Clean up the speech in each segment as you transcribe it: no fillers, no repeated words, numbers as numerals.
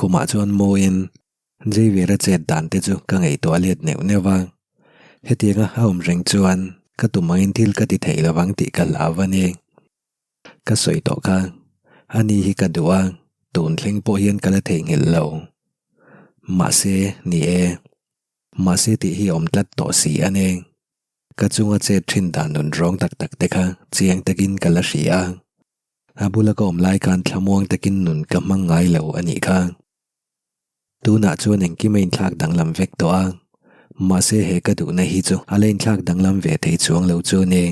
Khumah chuan mawiin Xavier-a chet dan te chu ka ngaihtuah let neuh neuh a. Hetianga a awm reng chuan ka tum angin thil ka ti thei lovang tih ka hlau a ni. Ka sawi tawh kha, ani hi ka duh a, tun thleng pawh hian ka la theihnghilh lo. Mahse, ni e. Mahse tih hi a awm tlat tawh si a ni. Ka chunga chet thin dan nun rawng tak tak te kha chiang takin ka la hria a. A bula ka awm lai khan thlamuang takin nun ka hmang ngai lo a nih kha. Tunah chuan engkim a inthlak danglam vek tawh a, mahse he ka duhna hi chu a la inthlak danglam ve thei chuang lo chu ni.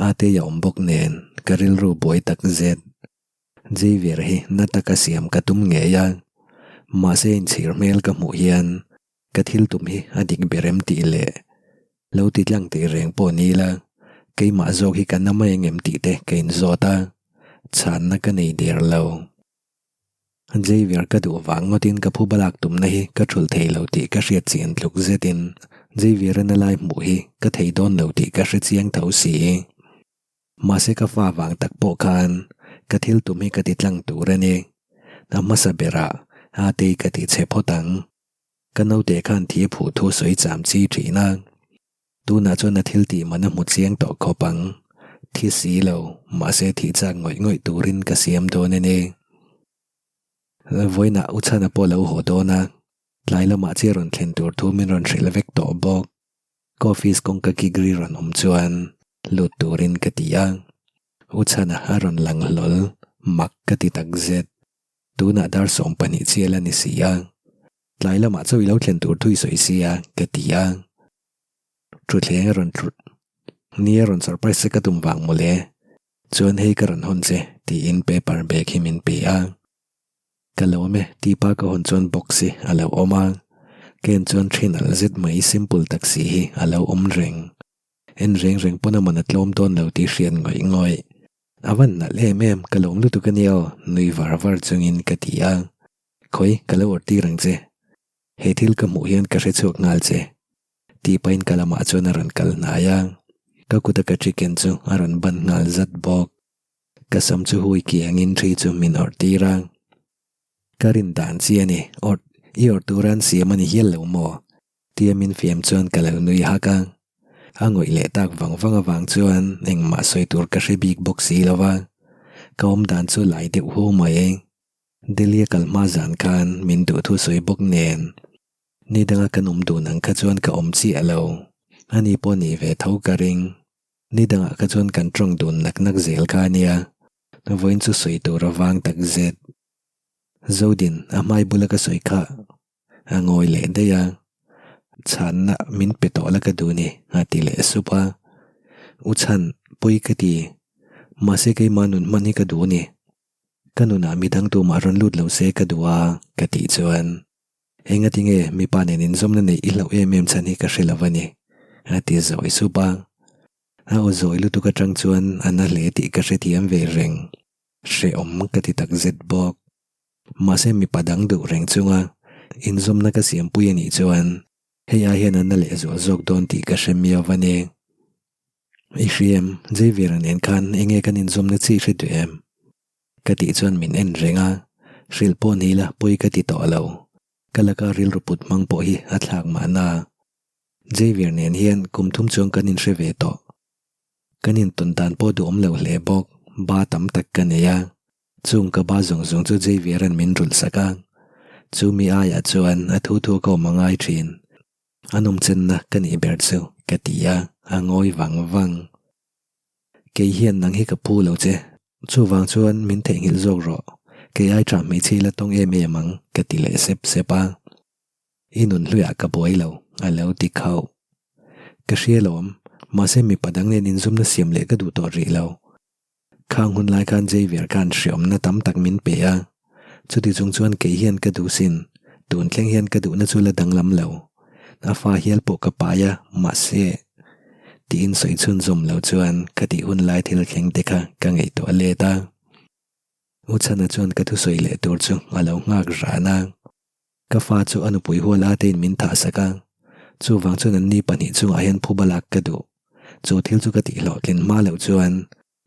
Atei a awm bawk nen ka rilru buai tak zet. Xavier hi na taka siam ka tum ngei a, mahse inchhir hmel ka hmuh hian ka thil tum hi a dik ber em tih leh lo ti tlang tih reng pawh ni ila keimah zawk hi ka na mai ang em tih te ka inzawt a, chhanna ka nei der lo. Xavier ka duh vang ngawtin ka phu balak tumna hi ka thulh thei lo tih ka hriat chian tluk zetin Xavier-a na lai hmuh hi ka thei dawn lo tih ka hre chiang tho si. Mahse ka fa vang tak pawh khan ka thil tum hi ka ti tlang tur a ni. A hmasa berah Atei ka ti chhe phawt ang. Ka naute khan thi phuh thu sawi cham chi thin a. Tunah chuan a thil tih man a hmu chiang tawh khawp ang. Thi si lo, mahse thih chak ngawih ngawih turin ka siam dawn a ni. Vawiinah u chhana pawh lo haw dawn a, tlai lamah chiah rawn thlen tur thu min rawn hrilh vek tawh bawk. Ka office kawngka kik ri rawn awm chuan lut turin ka ti a. U chhana a rawn lang hlawl, mak ka ti takzet. Tunah dar 12 chial a ni si a. Tlai lamah chaw i lo thlen tur thui sawi sia ka ti a. Thutthleng a rawn tlut. Ni a rawn surprise che ka tum vang mawle. Chuan hei ka rawn hawn che tiin paper bag hi min pe a. Ka lo awm e tih pa ka hawn chuan box hi a lo awm a. Ka en chuan thin alh zet mai simple tak si hi a lo awm reng. En reng reng pawn a man a tlawm dawn lo tih hriat ngawih ngawih. A van nalh em em ka lawm lutuk a nia aw nui var var chungin ka ti a. Khawi, ka lo awrh tir ang che. He thil ka hmuh hian ka hre chhuak nghal che. Tih pahin ka lamah chuan a rawn kal hnai a, ka kuta ka chicken chu a rawn ban nghal zat bawk. Ka sam chu hui kiangin thi chu min awrh tir a. Ka rin dan chi a ni, awrh i awrh tura an siam a ni hial lo maw? Tia min fiam chuan ka lo nui hak a. A ngawih leh tak vang vang avang chuan engmah sawi tur ka hre bik bawk si lo va, ka awm dan chu lai deuh hu mai. Delhi a kal hma zan khan min duh thu sawi bawk nen ni danga kan awm dun ang kha chuan ka awm chiah lo. Ani pawh nih ve tho ka ring. Ni dangah kha chuan kan tawng dun nak nak zel kha a nia. Vawiin chu sawi tur a vang tak zet. Zodin a hmai bula ka sawi kha a ngawi leh daih a. Chhanna min pe tawh la ka duh ni a ti leh sup a. U chhan pawi ka ti. Mahse keimah nun hman hi ka duh a ni. Ka nunah midang tumah rawn lut lo se ka duh a, ka tih chuan, Engati nge mipa nen inzawmna neih i hlauh em em chhan hi ka hre lo a ni, a ti zawi sup a. A aw zawi lutuk atang chuan a na hle tih ka hrethiam ve reng. Hrehawm ka ti tak zet bawk. Mahse mipa dang duh reng chunga inzawmna ka siampui a nih chuan hei ai hian a na leh zual zawk dawn tih ka hre miau a ni. I hria em? Xavier-a nen khan enge kan inzawmna chi hre duh em? Ka tih chuan min en reng a, hrilh pawh ni ila pawi ka ti tawh lo. Ka laka rilru put hmang pawh hi a thlak mahna. Xavier nen hian kum thum chuang kan inhre ve tawh. Kan intawn dan pawh duhawm lo hle bawk, ba tam tak ka nei a. Chung ka ba zawng zawng chu Xavier-a'n min rulh sak a, chu mi aiah chuan a thu thu ka awm a ngai thin. A nawmchenna ka nih ber chu ka ti a, a ngawi vang vang. Kei hian nang hi ka pu lo che, chuvang chuan min theihnghilh zawk rawh, kei ai tha hmeichhe ila tawng em em ang ka ti leh sep sep a. I nun hluiah ka buai lo, a lo ti khauh. Ka hria lawm, mahse mipa dang nen inzumna siam leh ka duh tawh rih lo. Khang hun lai khan Xavier khan hriawmna tam tak min pe a, chuti chung chuan kei hian ka duh sin, tun thleng hian ka duhna chu la danglam lo. A fa hial pawh ka pai a, mahse. Tiin sawi chhunzawm lo chuan ka tih hun lai thil thleng te kha ka ngaihtuah let a. U Chhana chuan ka thusawi leh tur chu a lo nghak ran a. Ka fa chu a nupui hual a tein min thah sak a, chuvang chuan anni pahnih chungah hian phuba lak ka duh. Chu thil chu ka tih hlawhtlin hma loh chuan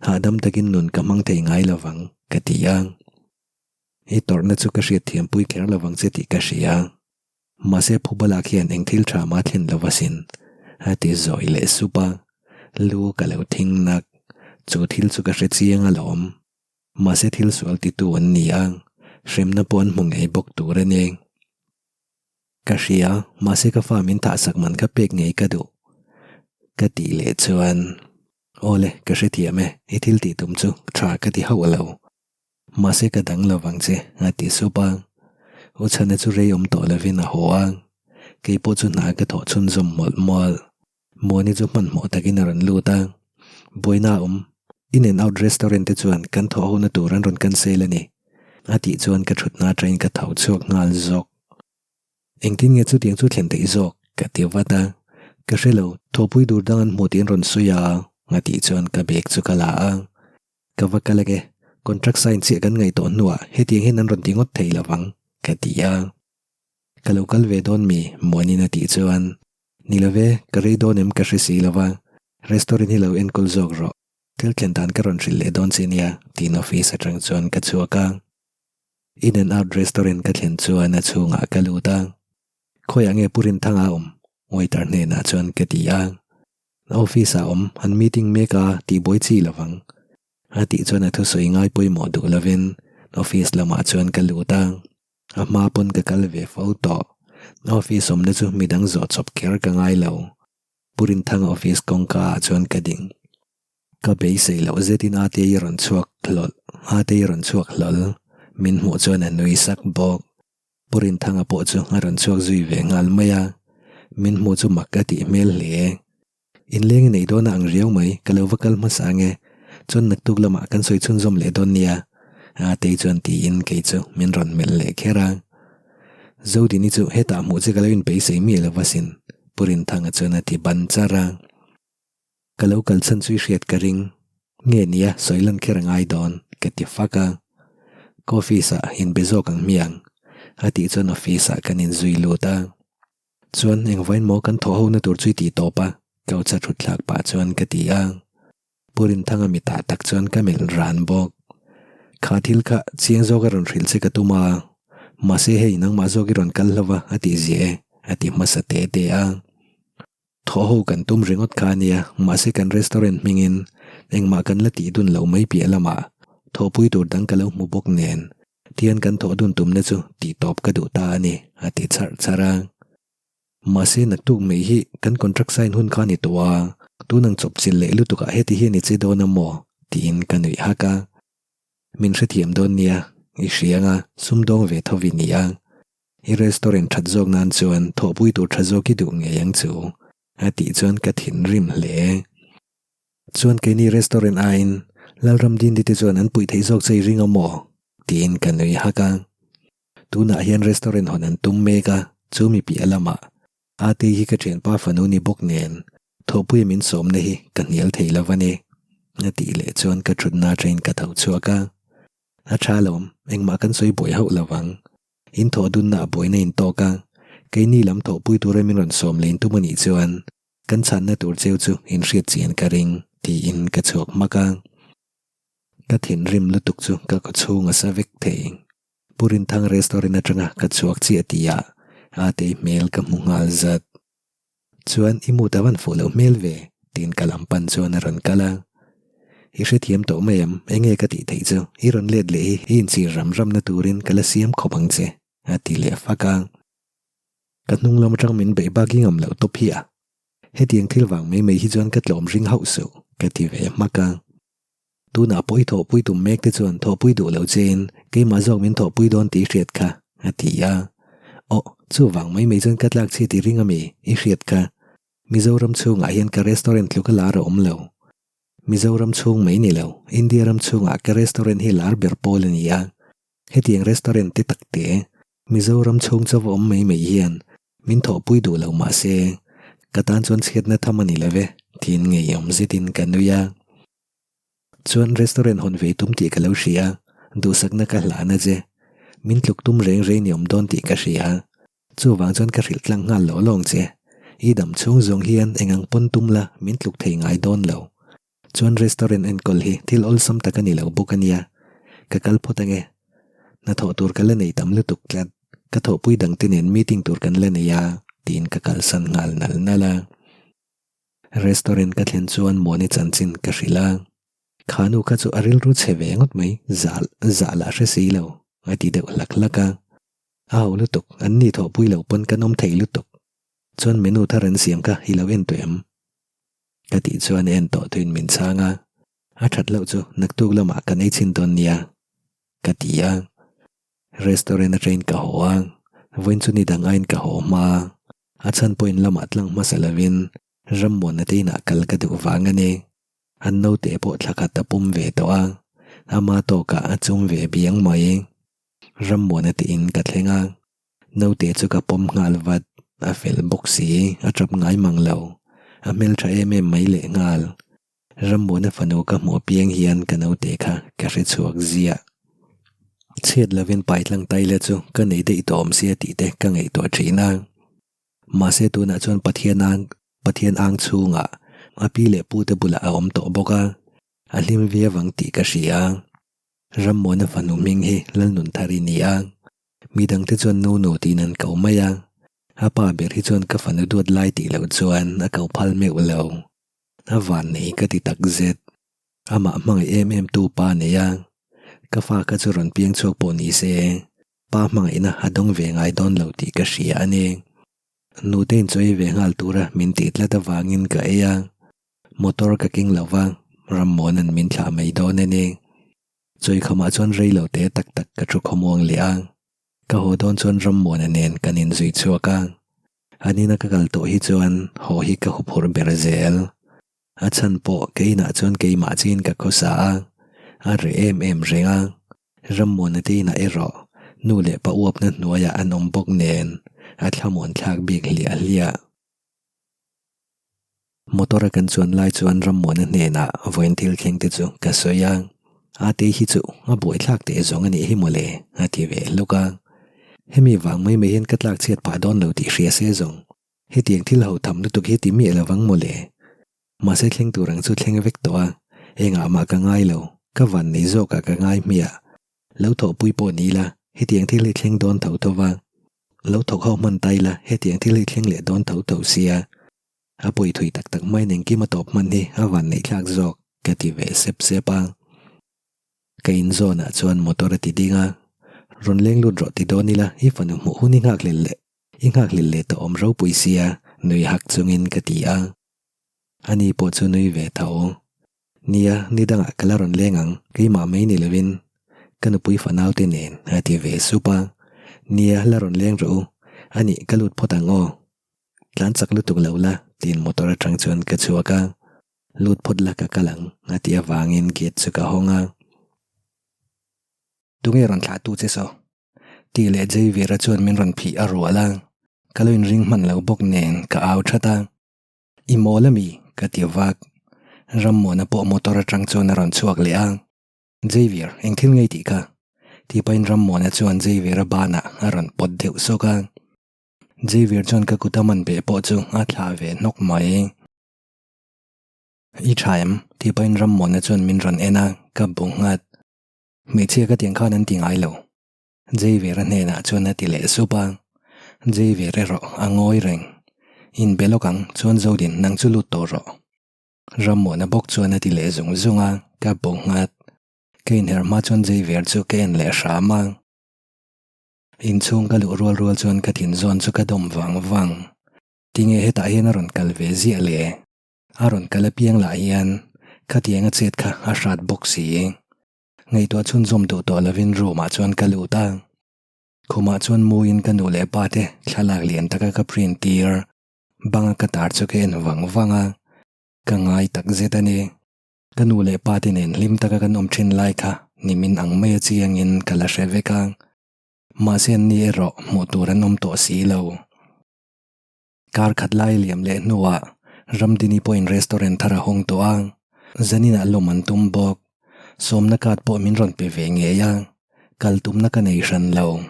hahdam takin nun ka hmang thei ngai lovang, ka ti a. I tawrhna chu ka hriatthiam pui kher lovang che tih ka hria. Mahse phubalak hian eng thil tha mah thlen lo asin, a ti zawi leh sup a. Lu ka lo thing nak. Chu thil chu ka hre chiang alawm. Mahse thil sual titu an ni a, hremna pawh an hmu ngei bawk tur a ni. Ka hria, mahse ka fa min thahsak man kha pek ngei ka duh. Ka tih leh chuan, Awle, ka hrethiam e, i thil tih tum chu tha ka ti hauh lo. Mahse ka dang lo vang che, a ti sup a. U Chhana chu rei awm tawh lovin a haw a, kei pawh chu hna ka thawh chhunzawm mawlh mawlh. Muani chu hmanhmawh takin a rawn lut a, Buaina a awm, In and Out Restaurant te chuan kan thawh hona tur an rawn cancel a ni, a tih chuan ka thutna atangin ka tho chhuak nghal zawk. Engtin nge chutiang chu thlen theih zawk? ka ti vat a, Ka hre lo, thawhpui dur dang an hmu tih an rawn sawi a, a tih chuan ka bag chu ka la a. Ka va kal ange, contract sign chiah kan ngaihtuah hnuah hetiang hian an rawn ti ngawt thei lo vang, ka ti a. Ka lo kal ve dawn mi? Muanin a tih chuan, Ni lo ve, ka rei dawn em ka hre si lo va, restaurant hi lo enkawl zawk rawh, thil thlen dan ka rawn hrilh leh dawn che nia, tiin office atang chuan ka chhuak a. In and out restaurant ka thlen chuan a chhungah ka lut a, Khawiah nge Pu Rinthanga a awm? Waiter hnenah chuan ka ti a. Office ah awm an meeting mek a tih buai chi lo vang. A tih chuan a thusawi ngai pawimawh duh lovin office lamah chuan ka lut a, a hma pawn ka kal ve fo tawh. Office awmna chu midang zawh chawp kher ka ngai lo. Pu Rinthanga office kawngka ah chuan ka ding. Ka beisei loh zetin Atei rawn chhuak hlawl Atei rawn chhuak hlawl min hmuh chuan a nui sak bawk. Pu Rinthanga pawh chu a rawn chhuak zui ve nghal mai a, min hmuh chu mak a tih hmel hle. Inleng i nei dawn a ang riau mai, ka lo va kal hmasa ange, chuan naktuk lamah kan sawi chhunzawm leh dawn nia, Atei chuan tiin kei chu min rawn melh leh kher a. Zodini chu hetah hmuh che ka lo inpeisei miah lo va sin, Pu Rinthanga chuan a ti ban char a. Ka lo kal chhan chu i hriat ka ring. Nge nia sawi lan kher a ngai dawn, ka ti fak a. Ka office ah inbe zawk ang hmiang, a tih chuan office ah kan inzui lut a. Chuan engvain maw kan thawh hona tur chu i tih tawp a, couch a thut thlak pah chuan ka ti a. Pu Rinthanga mitah tak chuan ka melh ran bawk. Kha thil kha chiang zawk a rawn hrilh che ka tum a, mahse hei nangmah zawk i rawn kal hlo a, a tih ziah e, a ti hmasa te te a. Thawh ho kan tum ringawt kha ania, mahse kan restaurant hmingin engmah kan la tih dun loh mai piah lamah thawhpui tur dang ka lo hmu bawk nen tian kan thawh dun tumna chu tih tawp ka duh ta a ni, a ti charh charh a. Mahse naktuk mai hi kan contract sign hun kha a ni tawh a, tun ang chawp chilh leh lutukah heti hian i che dawn a maw? tiin ka nuih hak a. Min hrethiam dawn nia, i hria anga sumdawng ve tho i ni a. I restaurant that zawk nan chuan thawhpui tur tha zawk i duh ngei ang chu, a tih chuan ka thinrim hle. Chuan keini restaurant aiin Lalram Dindi te chuan an puih theih zawk che i ring a maw? tiin ka nui hak a. Tunah hian restaurant hawn an tum mek a, chu mi piah lamah Atei hi ka thianpa fanu ni bawk nen thawhpuia min sawmna hi ka hnial thei lo a ni, a tih leh chuan ka thutna atangin ka tho chhuak a. A tha lawm, engmah kan sawi buai hauh lo vang. In thawh dunna a buaina in tawk a, keini lam thawhpui tura min rawn sawm leh in tum a nih chuan kan chhanna tur cheu chu in hriat chian ka ring, tiin ka chhuak hmak a. Ka thinrim lutuk chu ka kaw chhung a sa vek thei. Pu Rinthang restaurant atanga ka chhuak chiah tihah Atei hmel ka hmu nghal zat. Chuan i mood a van fuh loh hmel ve, tiin ka lam pan chuan a rawn kal a. I hrethiam tawh mai em, enge ka tih theih chu, i rawn let leh hi i inchhir ram ramna turin ka la siam khawp ang che, a ti leh fak a. Ka hnung lam atang min beih bak i ngam loh tawp hi a. Hetiang thil vang mai mai hi chuan ka tlawm ring hauh suh, ka ti ve hmak a. Tunah pawh i thawhpui tum mek te chuan thawhpui duh lo chein keimah zawk min thawhpui dawn tih i hriat kha, a ti a. Aw, chuvang mai mai chuan ka tlak chhiat i ring ami i hriat kha. Mizoram chhungah hian ka restaurant tluk a lar a awm lo. Mizoram chhung mai ni lo, India ram chhungah ka restaurant hi lar ber pawl a ni a. Hetiang restaurant te tak te, Mizoram chhung chauh a awm mai mai hian min thawhpui duh lo mah se, ka tan chuan chhiatna tham a ni lo ve, tiin ngeiawm zetin ka nui a. Chuan restaurant hawn ve tum tih ka lo hria, duhsakna ka hlan a che. Min tluk tum reng reng ni awm dawn tih ka hria. Chuvang chuan ka hrilh tlang nghal lo lawng che. I dam chhung zawng hian eng ang pawn tum la min tluk thei ngai dawn lo. Chuan restaurant enkawl hi thil awlsam tak a ni lo bawk a nia. Ka kal phawt ange. Hnathawh tur ka la nei tam lutuk tlat, ka thawhpui dangte nen meeting tur kan la nei a, tiin ka kalsan nghal nal nal a. Restaurant ka thlen chuan Muani chanchin ka hrilh a, Kha nu kha chu a rilru chhe ve ngawt mai, zah zah lah hre si lo, a ti deuh hlak hlak a. A ho lutuk, an ni thawhpui lo pawn kan awm thei lutuk. Chuan menu thar an siam kha i lo en tawh em? Ka tih chuan a en tawh thuin min chhang a, a that loh chu naktuk lamah kan ei chhin dawn nia, ka ti a. Restaurant atangin ka haw a, vawiin chu ni dang aiin ka haw hma a, a chhan pawhin lamah tlang hmasa lovin Rammuana te inah kal ka duh vang a ni. An naute pawh thla khat a pum ve tawh a, ama tawkah a chum ve biang mai. Rammuana te in ka thleng a, Naute chu ka pawm nghal vat, a fel bawk si, a tap ngai mang lo. A hmeltha em em mai leh nghal. Rammuana fanu ka hmuh apiang hian ka naute kha ka hre chhuak ziah. Chhiat lovin paitlang taila chu ka nei daih tawh awm sia tih te ka ngaihtuah thin a. Mahse tunah chuan Pathian ang Pathian ang chhungah a pi leh pute bulah a awm tawh bawk a, a hlim viau ang tih ka hria. Rammuana fanu hming hi Lalnunthari ni a. Mi dangte chuan nu nu tiin an ko mai a, a pa ber hi chuan ka fanu duat lai tih loh chuan a ko phal meuh lo. A van nei ka ti tak zet. Amah hmangaih em em tu pa nei a, ka fa kha chu rawn piang chhuak pawh ni se, pa hmangaihna a dawng ve ngai dawn lo tih ka hria a ni. Nute in chawi ve nghal tura min tih tlat avangin ka ei a, motor ka keng lo va, Rammuana'n min thlah mai dawn a ni. Chawikhamah chuan rei lo te tak tak ka thu khawmuang leh a, ka haw dawn chuan Rammuana nen kan inzui chhuak a. An ina ka kal tawh hi chuan haw hi ka huphurh ber zel. A chhan pawh ka inah chuan keimah chiin ka khawsa a, a reh em em reng a. Rammuana te inah erawh nu leh pa uapna hnuaiah an awm bawk nen a thlamuan thlak bik hliah hliah. Motor a kan chuan lai chuan Rammuana hnenah vawiin thil thleng te chu ka sawi a, Ate hi chu a buaithlak teh zawng a nih hi mawle a ti ve hluk a. Hemi vang mai mai hian ka tlak chhiat phah dawn lo tih hria se zawng hetiang thil ho tham lutuk hi ti miah lo vang mawle. Mahse thleng tur ang chu thleng vek tawh a, engah mah ka ngai lo, ka van nei zawkah ka ngai hmiah. Lo thawhpui pawh ni ila hetiang thil hi thleng dawn tho tho va. Lo thawk ho hman ta ila hetiang thil hi thleng leh dawn tho tho sia. A pawi thui tak tak mai nengkim a tawp hman hi a van neih thlak zawk ka ti ve sep sep a. Ka in zawnah chuan motor a ti ding a, rawn leng lut rawh ti dawn ila i fanu hmuh hun i nghak hlel leh i nghak hlel leh tawh awm ropui sia nui hak chungin ka ti a. Ani pawh chu nui ve tho. Nia, ni dangah ka la rawn leng ang, keimah mai ni lovin ka nupui fanaute nen a ti ve sup a. Nia, la rawn leng rawh u, anih ka lut phawt ang aw. Tlan chak lutuk lo la, tiin motor atang chuan ka chhuak a, lut phawt la ka kal ang a tih avangin gate chu ka hawng a. Tunge rawn thlah tu che saw? Tih leh Jayveera chuan min rawn phih a rual a, ka lo inring hman lo bawk nen ka au that a. I mawl ami? ka ti vak. Rammuana pawh motor atang chuan a rawn chhuak leh a. Xavier, eng thil ngei tih kha? Tih pahin Rammuana chuan Xavier-a banah a rawn pawt deuh sawk a. Xavier chuan ka kut a man beh pawh chu a thlah ve hnawk mai. I tha em? tih pahin Rammuana chuan min rawn en a, ka bu nghat. Hmeichhia ka tiang khan an ti ngai lo. Xavier-a hnenah chuan a ti leh sup a. Xavier erawh a ngawi reng. Inbe lawk ang, chuan Zodin nang chu lut tawh rawh. Rammuana bawk chuan a ti leh zung zung a, ka bu nghat. Ka inher hma chuan Xavier chu ka en leh hram a. Inchhung ka luh rual rual chuan ka thin zawn chu ka dawm vang vang. Tinge hetah hian a rawn kal ve ziah le? A rawn kal apiang lah hian khatiang a chet kha a hrat bawk si. Ngaihtuah chhunzawm duh tawh lovin room ah chuan ka lut a. Khumah chuan muin ka nu leh pa te thlalak lian taka ka print tir banga ka tar chu ka en vang vang a. Ka ngai tak zet a ni. Ka nu leh pa te nen hlim taka kan awm thin lai kha nimin ang mai a chiangin ka la hre vek a. Mahse an ni erawh hmuh tur an awm tawh si lo. Kar khat lai liam leh hnuah Ramdini pawhin restaurant thar a hawng tawh a, zaninah lawm an tum bawk. Sawmna card pawh min rawn pe ve ngei a, kal tumna ka nei hran lo.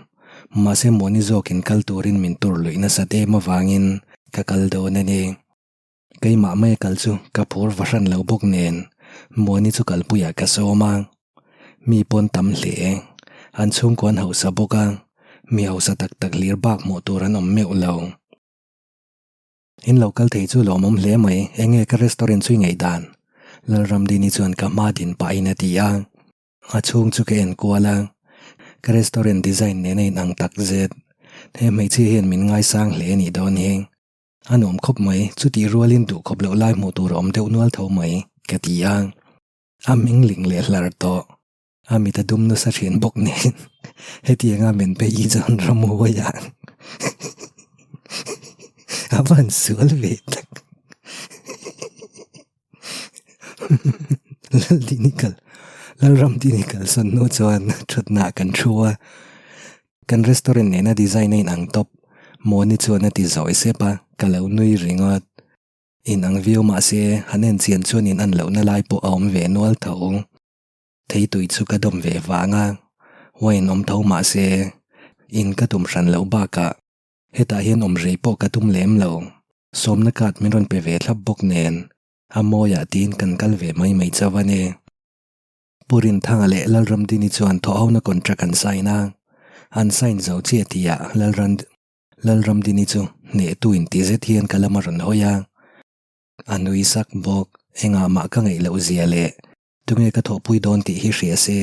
Mahse Mawni zawkin kal turin min tur luih nasat em avangin ka kal dawn a ni. Keimah mai a kal chu ka phur va hran lo bawk nen Muani chu kalpuiah ka sawm a, mi pawn tam hle. An chhungkua an hausa bawk a, mi hausa tak tak hlir bak hmuh tur an awm meuh lo. In lo kal thei chu lawmawm hle mai, enge ka restaurant chu i ngaih dan? Lalramdini chuan ka hma din pahin a ti a. A chhung chu ka en kual a, ka restaurant design nen a inang tak zet. He hmeichhia hian min ngaisang hle a nih dawn hi. A nuam khawp mai, chutih rualin duh khawp loh lai hmuh tur a awm deuh nual tho mai, ka ti a. A hming ling leh hlar tawh. A mit a dum nasa thin bawk nen hetianga men phei hi chuan ramhuai ah a van sual ve tak Laldini kal Lalramdini kalsawn hnu chuan thutna ah kan thu a kan restaurant nena design a inang tawp Mawni chuan a ti zawi sep a ka lo nui ringawt. Inang viau mahse han en chian chuan in an lohna lai pawh a awm ve nual tho. Thei tui chu ka dawm ve vang a, wine awm tho mahse in ka tum hran loh bakah hetah hian awm rei pawh ka tum lem lo. Sawmna card min rawn pe ve thlap bawk nen a mawiah tiin kan kal ve mai mai chauh a ni. Pu Rinthanga leh Lalramdini chuan thawhhona contract an sign a, an sign zo chiah tihah Lalran Lalramdini chu hnehtu in ti zet hian ka lam a rawn hawi a, a nui sak bawk. Engah mah ka ngaih loh zia leh tunge ka thawhpui dawn tih hi hria se,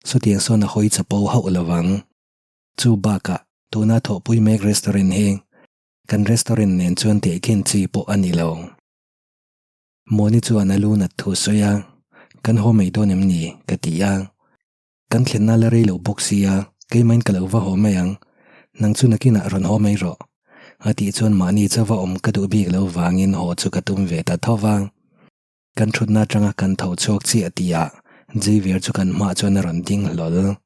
chutiang sawn a hawi chapo hauh lo vang. Chu bakah tuna thawhpui mek restaurant hi kan restaurant nen chuan tehkhin chi pawh a ni lo. Mawni chuan a lu nat thu sawi a, Kan haw mai dawn em ni? ka ti a. Kan thlenna la rei lo bawk sia, keimahin ka lo va haw mai ang. Nang chu nakinah rawn haw mai rawh. A tih chuan mahni chauva awm ka duh bik lo vangin haw chu ka tum ve ta tho va. Kan thutna atanga kan tho chhuak chiah tihah Xavier chu kan hmaah chuan a rawn ding hlawl.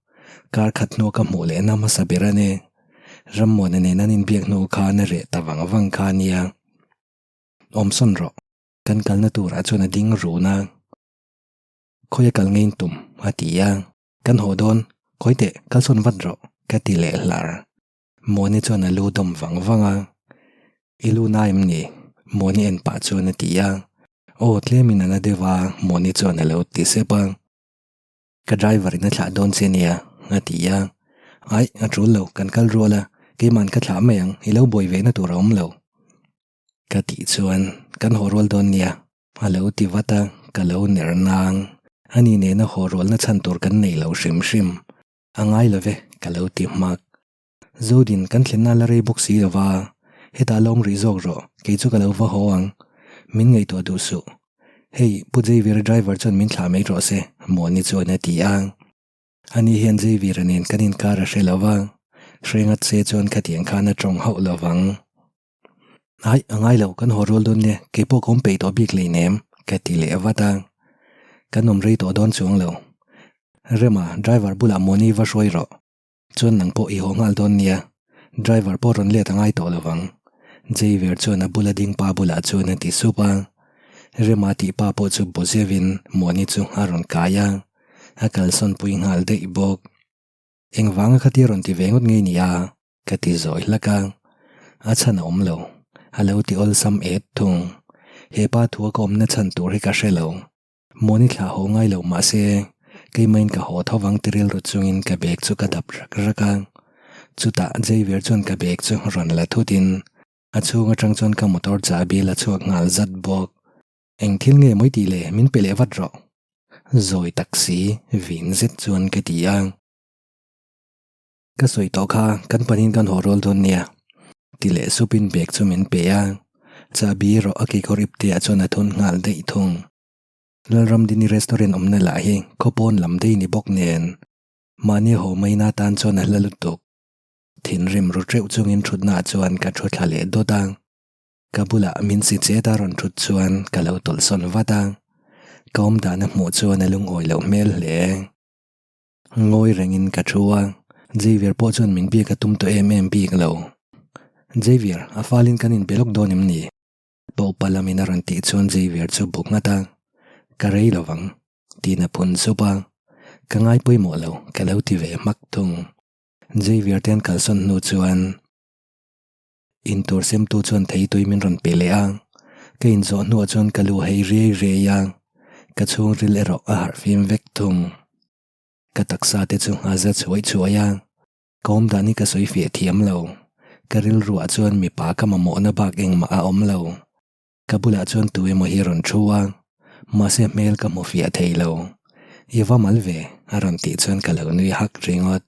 Kar khat hnuah ka hmuh lehna hmasa ber a ni. Rammuana nen an inbiak hnu khan a reh ta vang vang kha a nia. Awmsawn rawh. Kan kalna turah chuan a ding run a. Khawi a kal ngei tum a ti a, kan haw dawn, khawi teh kalsawn vat rawh ka ti leh hlar. Muani chuan a lu dawm vang vang a, I lu na em ni? Muani en pah chuan a ti a, Aw tlemin a na deuh a Muani chuan a lo ti sep a, Ka driver in a thlah dawn che nia a ti a, Aih a tul lo kan kal rual a, keiman ka thlah mai ang i lo buai ve na tur a awm lo. Ka tih chuan kan haw rual dawn nia a lo ti vat a, ka lo ner nang. Ani nena haw rualna chhan tur kan nei lo hrim hrim. A ngai lo ve ka lo ti hmak. Zodin kan thlenna la rei bawk si lo va, hetah lawm rih zawk rawh, kei chu ka lo va haw ang. Min ngaihtuah duh suh. Hei, Pu Xavier-a driver chuan min thlah mai rawh se, Muani chuan a ti a. Ani hian Xavier-a nen kan inkar a hre lo va, hrengat se chuan khatiang khan a tawng hauh lo vang. Aih, a ngai lo, kan haw rual dawn nia, kei pawh ka awm peih tawh bik hleinem, ka ti leh vat a. Kan awm rei tawh dawn chuang lo. Rema, driver bulah Moni va hruai rawh. Chuan nang pawh i haw nghal dawn nia, driver pawh rawn let a ngai tawh lo vang. Xavier chuan a bula ding pa bulah chuan a ti sup a. Rema tih pa pawh chu bu zeuhin Moni chu a rawn kai a, a kalsawn pui nghal daih bawk. Engvanga khatia rawn ti ve ngawt ngei nia? Ka ti zawi hlak a, a chhan a awm lo, a lo ti awlsam et thung. He pa thua ka awmna chhan tur hi ka hre lo. Mawni thlah haw ngai lo mah se, keimahin ka haw tho vang ti rilru chungin ka bag chu ka dap rak rak a. Chutah Xavier chuan ka bag chu rawn la thutin a chhung atang chuan ka motor chahbi la chhuak nghal zat bawk. Eng thil nge mawi tih le, min pe leh vat rawh. Zawi tak si, vin zet chuan ka ti a. Ka sawi tawh kha kan panin kan haw rual dawn nia ti leh supin bag chu min pe a, chahbi erawh a kekawr ipte ah chuan a thun nghal daih thung. Lalramdini restaurant awmna lah hi khawpawn lam daih ni bawk nen mahni haw maina atan chuan a hla lutuk. Thinrim ru teuh chungin thutna ah chuan ka thu thla leh dawt a, ka bulah min si chet a rawn thut chuan ka lo tawlhsawn vat a, ka awmdan a hmuh chuan a lungawi loh hmel hle. Ngawi rengin ka thu a, Xavier pawh chuan min biak a tum tawh em em bik lo. Xavier, a falin kan inbe lawk dawn em ni? Paupa lamin a rawn tih chuan Xavier chu bu nghat a, Ka rei lo vang, tiin a phun sup a. Ka ngai pawimawh lo, ka lo ti ve hmak thung. Xavier te an kalsawn hnu chuan intur semtu chuan theitui min rawn pe leh a, ka inzawh hnuah chuan ka lu hei riai riai a, ka chhungril erawh a harh fim vek thung. Ka taksa te chu a za chhuai chhuai a, ka awm dan hi ka sawi fiah thiam lo. Ka rilruah chuan mipa ka mamawhna bak engmah a awm lo. Ka bulah chuan tu emaw hi a rawn thu a, mahse hmel ka hmu fiah thei lo. I va mal ve, a rawn tih chuan ka lo nui hak ringawt.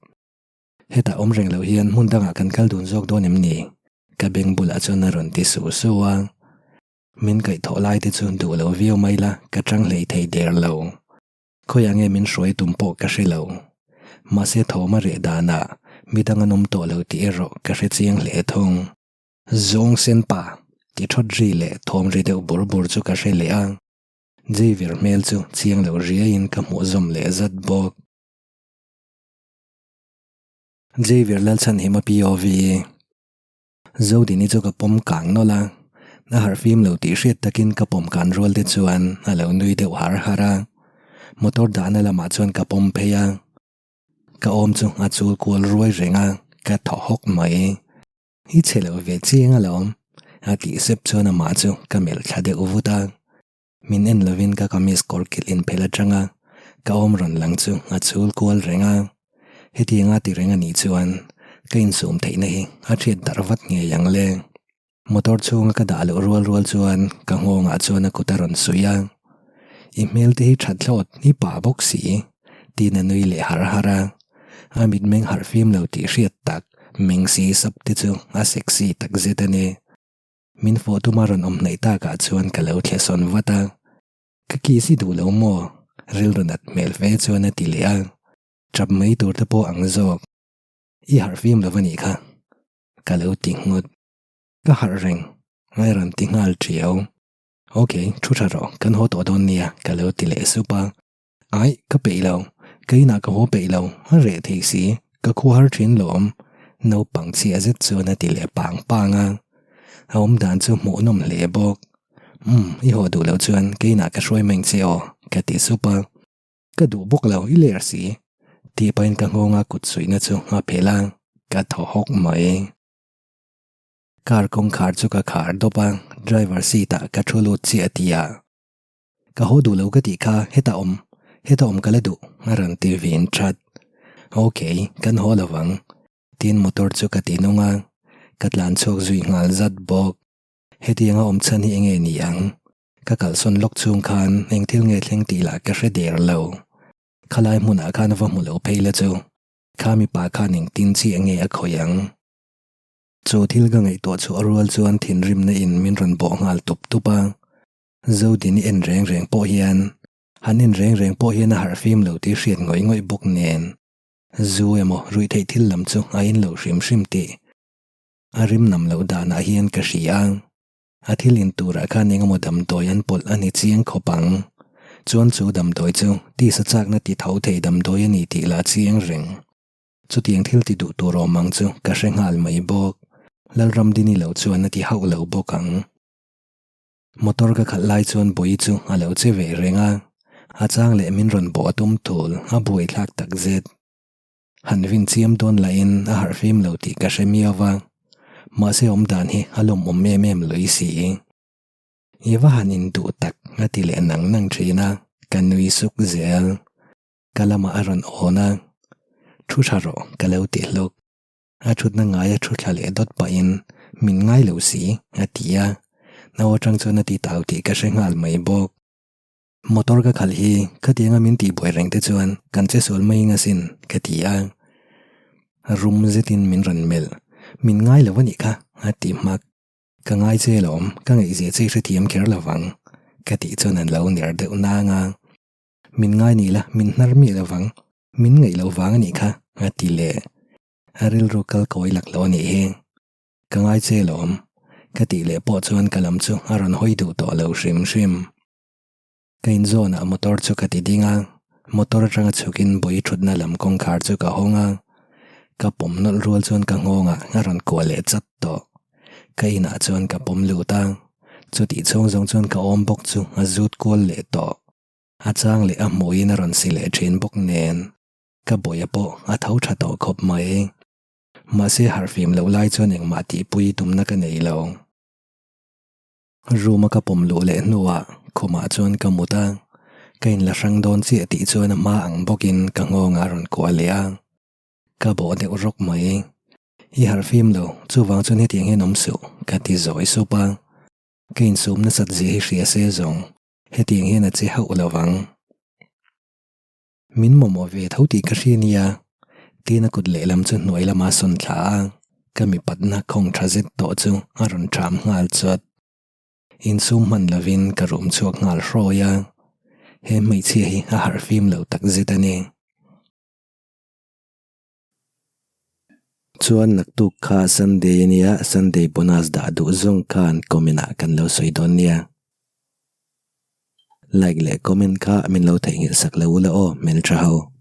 Hetah awm reng loh hian hmun dangah kan kal dun zawk dawn em ni? Ka beng bulah chuan a rawn ti suh suh a. Min kaihthawh lai te chu duh lo viau mai la, ka tang hlei thei der lo. Khawiah nge min hruai tum pawh ka hre lo. Mahse thawm a reh danah midang an awm tawh lo tih erawh ka hre chiang hle thung. Zawng sen pa ti thawt ri leh thawm ri deuh bur bur chu ka hre leh a. Xavier hmel chu chiang lo riaiin ka hmuh zawm leh zat bawk. Xavier Lalchhanhima POV. Zodini chu ka pawm kang nawlh a, a harh fim lo tih hriat takin ka pawm kan rual te chuan a lo nui deuh har har a. Motor dahna lamah chuan ka pawm phei a, ka awm chu a chul kual ruai reng a, ka thaw hawk mai. I chhe lo ve chiang alawm, a tih sep chuan amah chu ka melh thla deuh vut a. Min en lovin ka kamis kawr kilh inphelh atanga ka awm rawn lang chu a chul kual reng a. Hetianga ti reng a nih chuan ka insum theihna hi a thiat darh vat ngei ang le. Motor chhunga ka dah loh rual rual chuan ka nghawngah chuan a kut a rawn suih a. I hmel te hi that thlawt i pah bawk si tiin a nui leh har har a. A mitmeng harh fim lo tih hriat tak meng si sap te chu a sexy takzet a ni. Min fawh tuma rawn awm hnaih takah chuan ka lo thle sawn vat a, Ka kiss i duh lo maw? Rilru nat hmel fe chuan a ti leh a, Tap mai tur te pawh ang zawk. I harh fim lo a nih kha. Ka lo ti nghut. Ka harh reng. A rawn ti nghal thiau. Ok, thu tha rawh, kan haw tawh dawn nia ka lo ti leh sup a. Aih, ka peih lo. Ka inah ka haw peih lo, a reh thei si. Ka khua har thin lawm. Naupang chhia zet chuan a ti leh pang pang a. A awm dan chu hmuhnawm hle bawk. Umm, i haw duh loh chuan ka inah ka hruai mai ang che aw, ka ti sup a. Ka duh bawk lo, i ler si. Tih pahin ka nghawnga kut suihna chu a phelh a, ka thaw hawk mai. Car kawngkhar chu ka khar dawp a, driver seat ah ka thu lut chiah tih ah. Ka haw duh lo ka tih kha hetah awm, hetah awm ka la duh a rawn ti vin that. Ok, kan haw lo vang. Tin motor chu ka ti nung a, ka tlan chhuak zui nghal zat bawk. Hetianga awm chhan hi enge ni ang? Ka kalsawn lawk chhung khan eng thil nge thleng tih lah ka hre der lo. Khalai hmunah khan va hmu lo phei la chu, kha mipa khan engtin chiah nge a khawih ang? Chu thil ka ngaihtuah chhuah rual chuan thinrimna in min rawn bawh nghal tup tup a. Zodini en reng reng pawh hian han en reng reng pawh hian a harh fim lo tih hriat ngawih ngawih bawk nen zu emaw ruih theih thil lam chu a in lo hrim hrim tih a rim nam loh danah hian ka hria a. A thil in turah khan eng emaw damdawi an pawlh a ni chiang khawp ang. Chuan chu damdawi chu tisa chakna ti tho thei damdawi a ni tih lah chiang reng. Chutiang thil ti duh tur awm ang chu ka hre nghal mai bawk. Lalramdini lo chuan a ti hauh lo bawk ang. Motor ka khalh lai chuan Bawi chu a lo che ve reng a, a chang leh min rawn bawh a tum thul a buaithlak tak zet. Han vin chiam dawn lahin a harh fim lo tih ka hre miau va, mahse awm dan hi a lawmawm em em lui si. I va han induh tak a ti leh nang nang thin a, ka nui suk zel. Ka lamah a rawn awn a, Thu tha rawh ka lo ti hlawk. A thutna ngaia thu thla leh dawt pahin min ngai lo si a ti a, nau atang chuan a ti tau tih ka hre nghal mai bawk. Motor ka khalh hi khatianga min tihbuai reng te chuan kan che sual mai ing asin ka ti a, rum zetin min rawn melh, min ngai lo a nih kha a ti hmak. Ka ngai che lawm, ka ngaihzia che i hrethiam kher lovang ka tih chuan an lo ner deuh nang a. Min ngai ni la, min hnar miah lovang, min ngaih loh vang a nih kha, a ti leh. A rilru kal kawi lak lo a nih hi. Ka ngai che lawm, ka tih leh pawh chuan ka lam chu a rawn hawi duh tawh lo hrim hrim. Ka inzawnah motor chu ka ti ding a, motor atanga chhukin bawi thutna lam kawngkhar chu ka hawng a, ka pawm nawlh rual chuan ka nghawngah a rawn kuah leh chat tawh. Ka inah chuan ka pawm lut a, chutih chhung zawng chuan ka awm bawk chu a zut kual leh tawh. A chang leh a hmuiin a rawn si leh thin bawk nen ka bawia pawh a tho tha tawh khawp mai. Mahse harhfim loh lai chuan engmah tihpui tumna ka nei lo. Room a ka pawm luh leh hnuah khumah chuan ka mut a, Ka inla hrang dawn chiah tih chuan a hma ang bawkin ka nghawngah a rawn kuah leh a. Ka bawh deuh rawk mai. I harh fim lo, chuvang chuan hetiang hian awm suh, ka ti zawi sup a. Ka insum nasat zia hi hria se zawng, hetiang hian a che hauh lo vang. Min mamawh ve tho tih ka hria nia, tiin a kut lehlam chu hnuai lama sawn thla a, ka mipatna khawng tha zet tawh chu a rawn ṭham nghal chawt. Insum hman lovin ka rum chhuak nghal hrawi a, he hmeichhia hi a harh fim lo tak zet a ni. Chuan naktuk kha Sunday a nia, Sunday bonus dah duh zawng khan comment ah kan lo sawi dawn nia. Like leh comment kha min lo theihnghilh sak lo ula aw hmeltha ho.